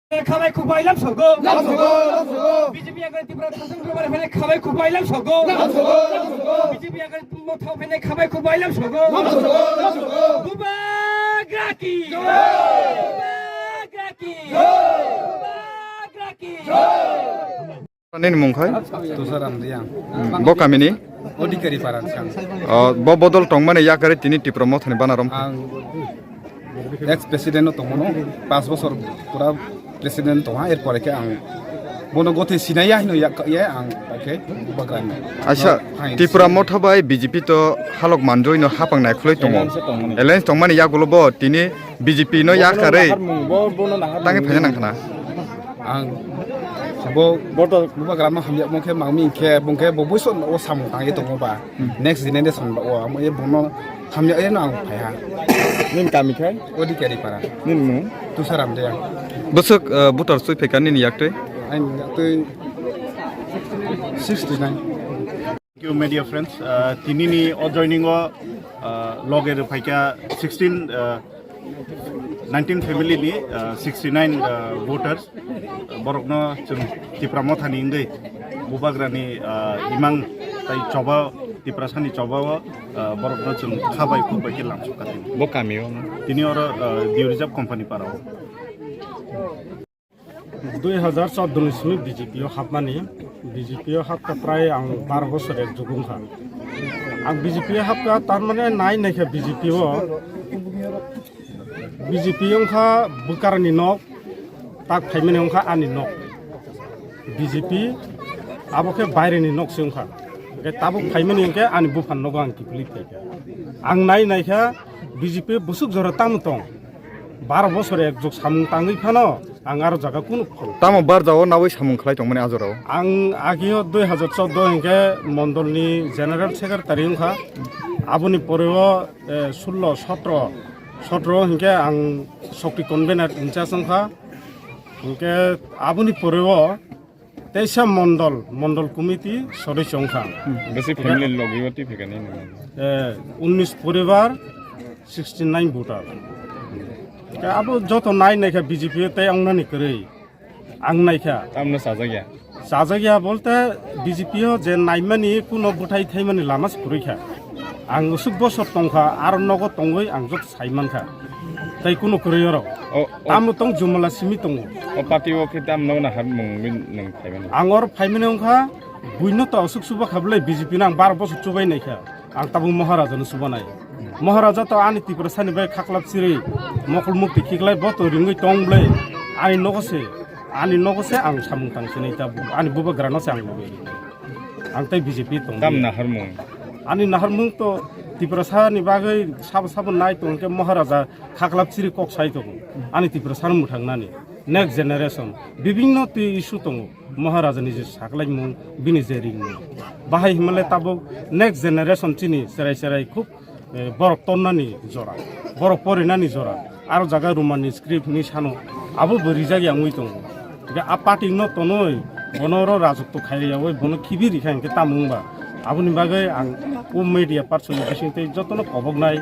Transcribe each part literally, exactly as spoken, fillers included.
Khabai khukbai lam sogo. Lam sogo, lam sogo. B J P yakar Tripura thasung Tripura phene khabai khukbai lam sogo. Lam sogo, lam sogo. B J P yakar Motha phene khabai khukbai lam sogo. Lam sogo, lam sogo. Bubagra ki. Jai. Bubagra ki. Jai. Bubagra ki. Jai. Nini mung khai? Tusaram Riang. Hmm, bo kamini? Odhikari Paran sang. Oh, bo bodol tongmani yakari tini Tipra Mothani banarom. Ang ex president no tongmano, pas bosor pura president tongha, er pore ke ang bono gothe sinaya hino yak ye ang ke bagrani. Acha, no, fine. Tipra Motha bai B J P to halok manjoi no hapang nai khulai tongo. Alliance tongmani yagulo bo tini B J P no yakarei. Tangi phanya nang khana. Ang bo boto bubagrano hamya mungkhe mangmi khe bungkhe bo buiso o samung tangwi tongo ba. Hmm. Next generation ba o amo e bono hamya eno ang phaiha. Nin kami khai? Odhikari Para. Nin mung? Tusaram Riang. Bwswk, uh, butor sui phaikha nini yaktwi? Aini yaktwi sixty nine. Thank you, media friends. Uh, tinini o joining o, uh, loge rwphaikha sixteen, uh, nineteen family ni, uh, sixty nine, uh, voters. Borokno chwng Tipra Mothani wngwi Bubagrani, uh, imang tai choba, Tiprasani choba o, uh, borokno chwng kha bai khuk bai khe lamsukha tini. Bo kami o no? Tini oro, uh, Dew Reserve Company para o. Dui hazar chordo ni simi B J P o hapmani, B J P o hapkha prai ang baro bosor ek jug wngkha. Ang B J P o hapkha, tar mane nai naikha B J P o, B J P wngkha bwkarni nok, tak phaimani wngkha ani nok. B J P abo khe baireni nok se wngkha. Hwnkhe tabuk phaimani hwnkhe ani buphan nogo ang kiphilwi phaikha. Ang nai naikha B J P bwswk jora tamo tong. Baro bosor ek jug samung tangwi phano ang aro jaga kunu phano. Tamo barjao nawi samung khlai tongmani ajorao? Ang agio dui hazar chordo hwnkhe mondolni general secretary wngkha. Aboni poreo, eh, sullo, sotro, sotro hwnkhe ang Shakti convener in charge wngkha. Hwnkhe aboni poreo Teisa mondol, mondol committee sodosyo wngkha. Hmm, bwswk family logi o twi phaikha nini? Eh, unnish poribar, sixty nine voter. Khe abo joto nai naikha B J P o tei wngnani kwrwi. Ang naikha. Tamno chajakya? Chajakya bolte B J P o je naimani kuno bwthai thaimani lama se kwrwi kha. Ang usuk bosor tongkha, aro nogo tongwi ang jok sai mankha. Tei kuno kwrwi oro. O, o. Tamo tong jumala simi tongo. O party o khe tamno na har mung bin nang phaimani? Ang oro phaimani wngkha, buino to usuk suba kha bwle B J P no ang baro bosor chubai naikha. Ang tabuk Maharaja no subanai. Maharaja to ani Tiprasani bai khaklap chiri, mokol mukti khiklai bo to ringwi tong bwle. Ani nogo se, ani nogo se ang samung tang sinai tabuk. Ani bubagra no se ang lobwi. Ang tei B J P tong. Tam naharmung? Ani naharmung to Tiprasa ni bagwi sabo sabo nai tong khe Maharaja khaklap chiri kok sai tongo. Ani Tiprasa no mwthang nani. Next generation. Bibinno twi issue tongo. Maharaja ni je saklaimung, bini je ringmung. Bahai himale tabuk next generation chini cherai cherai khub eh, borok tonnani jora, borok porinani jora, aro jaga Roman ni script hinwi sano, abo bo rijak ya wngwi tongo. Hingke a party no tonoi, bono oro rajotw khai yaui, bono khibi rikha hingke tamo wngba. Aboni bagwi ang o media person ni bising tei jotono koboknai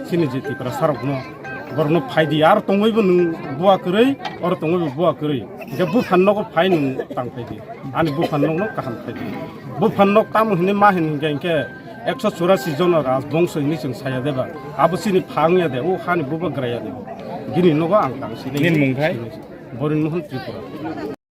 chini je Tiprasa rokno, borokno phaidi, aro tongwibo nwng bua kwrwi, oro tongwibo bua kwrwi, hingke buphan nogo phai nwng tang phaidi, ani buphan nokno kaham khaidi. Buphan nok tamo hinwi ma hin hingke hingke, Ekso churasi jona rajbongso hinwi chwng saya de ba? Abo chini pha wngya de, o hani bubagra ya de. Bini nogo ang tang sini. Nini mung khai? Borin Mohan Tripura.